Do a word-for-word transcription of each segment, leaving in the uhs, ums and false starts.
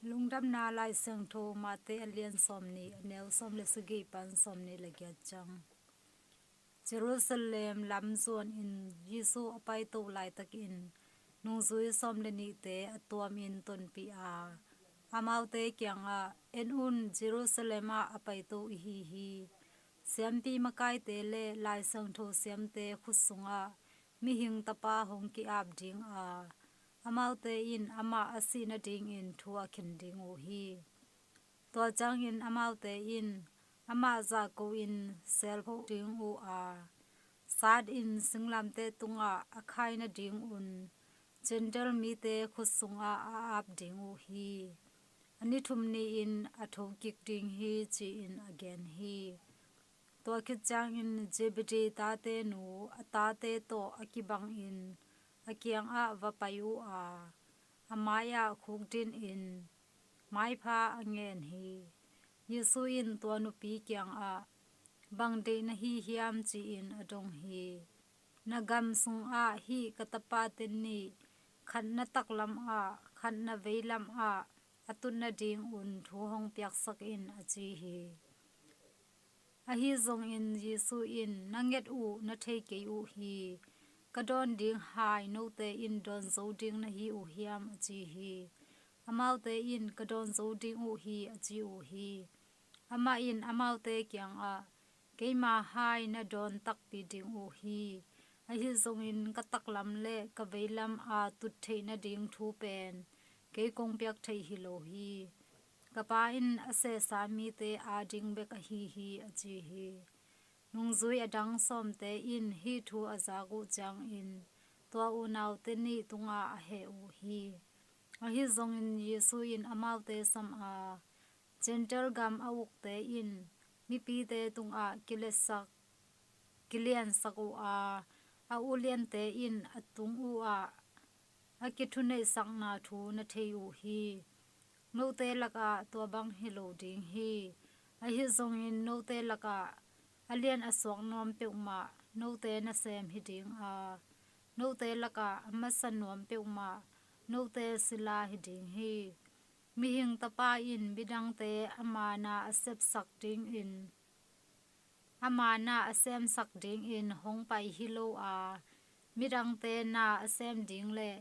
Lungdamna Lai Siangtho Mate a lian sawmnih, a neu sawm le sagih pan sawmnih le giat ciang. Jerusalem lam zuanin Jesu a paito laitakin nungzui sawm le nihte a tuamin tonpih a, amaute kiangah, "En un, Jerusalem ah a paito ihi hi. Siampi makaite le Lai Siangtho siamte khut sungah mihing tapa hong ki-ap ding a, amaute in amah a sih nadingin thu a khen ding uh hi. Tua ciangin amaute in amah zahko-in selphoh ding uh a, sat in singlamteh tungah a khai nadingun Gentail mite khut sungah a ap ding uh hi. A ni thum ni-in a thokik ding hi," ci-in a gen hi. Tua khit ciangin Zebedee tatenu a tate tawh a kibangin a kiangah va pai uh a, a mai-ah khukdinin maipha a ngen hi. Jesu in tua nupi kiangah, "Bang deih na hi hiam?" ci-in a dong hi. "Na gam sungah hih ka tapate nih, khat na taklam ah, khat na veilam ah a tut nadingun thu hong piaksak in," a ci hi. Ahi zongin Jesu in, "Na nget uh na thei kei uh hi. Ka dawn ding hai note in dawn zo ding na hi uh hiam?" a ci hi. Amaute in, "Ka dawn zo ding uh hi," a ci uh hi. Amah in amaute kiangah, "Keima hai na dawn takpi ding uh hi. Ahi zongin ka taklam le ka veilam a tut theih nading thu pen kei kong piak thei hi lo hi. Ka Pa in a sehsa mite ading bek ahi hi," a ci hi. Nungzui a dang sawmte in hih thu a zak uh ciangin tua unaute nih tungah a heh uh hi. Ahi zongin Jesu in amaute sam a, "Gentail gam a ukte in mipite tungah kiletsak, kiliansak uh a, a uliante in a tung uh ah a kithuneihsakna thu na thei uh hi. Note lakah tua bang hi lo ding hi. Ahi zongin note lakah a lian a suak nuam peuhmah note nasem hi ding a, note lakah a masa nuam peuhmah note sila hi ding hi. Mihing Tapa in midangte ama na a sepsak dingin, ama na a semsak dingin hong pai hi lo a, midangte na a sem ding le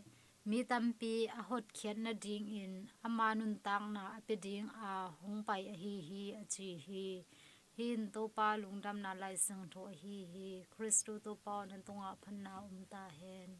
mi tampi a hotkhiat nadingin ama nuntakna a pia ding a hong pai ahi hi," a ci hi. Hih in Topa Lungdamna Lai Siangtho ahi hi. Khristu Topa aw, na tungah phatna om ta hen.